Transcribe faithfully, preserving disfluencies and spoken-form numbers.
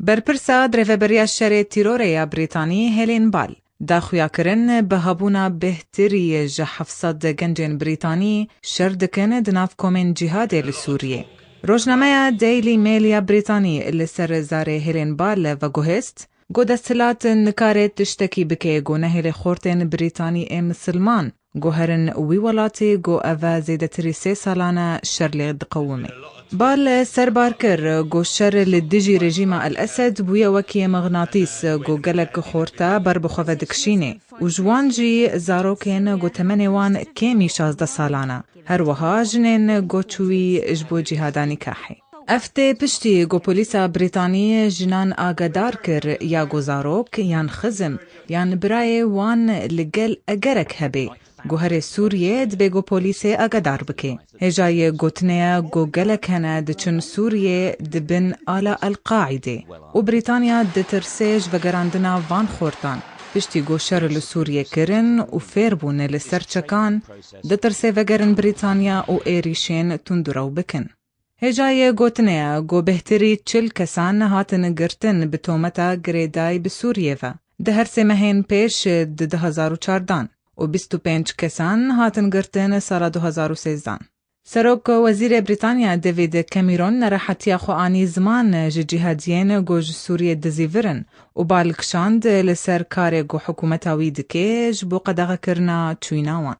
Berpirsa Dirêveberiya Şerê Tîrorê ya Brîtanî Helen Bal da xuyakirin bi hebûna bêhtirî ji heft sed gencên Brîtanî şer dikin di nav komên cîhadê li Sûriyê. Rojnameya Daily Mail ya Brîtanî li ser zarê Helen Bal veguhêst, got, desthilat nikare tiştekî bike ku nehêle xortên Brîtanî ê misilman ku herin wî welatî ku eve zêdetirî sê salan e şer lê diqewimê. Bal serbar kir ku şer li dijî rejîma El Esed bûye wekî mixnatîs ku gelek xorta ber bi xwe ve dikişînê û ji wan jî zarokên ku temenê wan kêmî şazdeh salan e. Her wiha jinên ku çûyî ji bo cîhada nîkahê. Ev tê piştî ku polîsa Brîtanî jinan agadar kir ya ku zarok yan xizim yan birayê wan li gel egerek hebe guherê Sûriyê, dibê ku polîsê agadar bike. Hêjayê gotinê ye ku gelek hene diçin Sûriyê di bin ala El-Qaîdê û Brîtanya ditirsê ji vegerandina van xortan. Piştî ku şer li Sûriyê kirin û fêr bûne li ser çekan, ditirsê vegerin Brîtanya û êrîşên tundrew bikin. Hêjayê gotinê ye ku bêhtirî çil kesan hatin girtin bi tometa girêdayî bi Sûriyê ve. Di her sê mehên pêş di du hezar û çardan û bîst û pênc kesan hatin girtin sala du hezar û sêzdan. Serok Wezîrê Brîtanya David Cameron nerehetiya xwe anî ziman ji cîhadiyên ku ji Sûriyê dizîvirin û bal kişand li ser karê ku hikûmeta wî dike ji bo qedexekirina çûyîna wan.